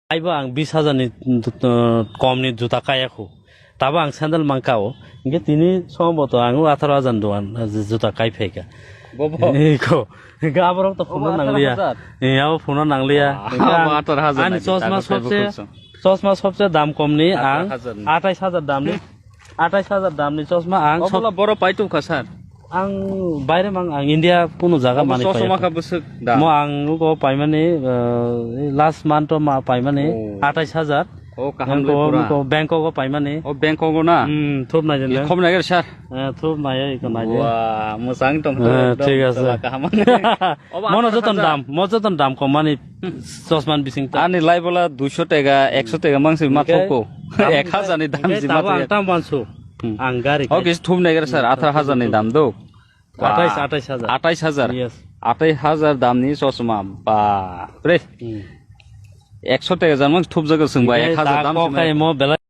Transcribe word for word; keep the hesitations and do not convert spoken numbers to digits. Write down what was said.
Aibo ang bis hajar ni, uh, kom ni juta kaya khu. Tabo ang sandal mang kao. Hingke tini somboto ang atharo hajar ni dogan, uh, juta kai phaika. Bobo. Iko. Hingke aborok to phone nangliya. Atharo hajar? Eh, abo phone nangliya. Ah, hingke ang, abo atharo hajar ani nai chosma sobse, chosma sobse dam kom ni ang atharo hajar ni. Athais hajar dam ni. Athais hajar dam ni chosma ang. Obola sob- boro paitu kha, sir. Ang baire mang, ang India kuno jaga mani chosma kha bwswk dam. Mo ang ugo paimani, uh, last month o ma paimani athais hajar. Oh, kaham le pura. Bangkok o paimani. Oh, Bangkok o na? Hmm, thup nai jene. Khom nai sir. Eh, thup nai iko nai je. Wah, mwchang tong. Eh, thik ase. Kaham. Mono joton dam, mo joton dam kom mani chosma ni bising ta. Ani lai bola duiso tega, ekso tega mangsi ma thoko. Ek hajar ni dam si ma tabo ang tam bansu. Hmm. Ang gari. Oke, thum neger sir, atharo hajar ni dam do. Athais, athais hajar. Athais hajar. Yes. Athais hajar dam ni chosma. Ba, pre. Hmm. Ekso tega jan mang thup jaga sing ba, ek hajar dam si ma. Mo belai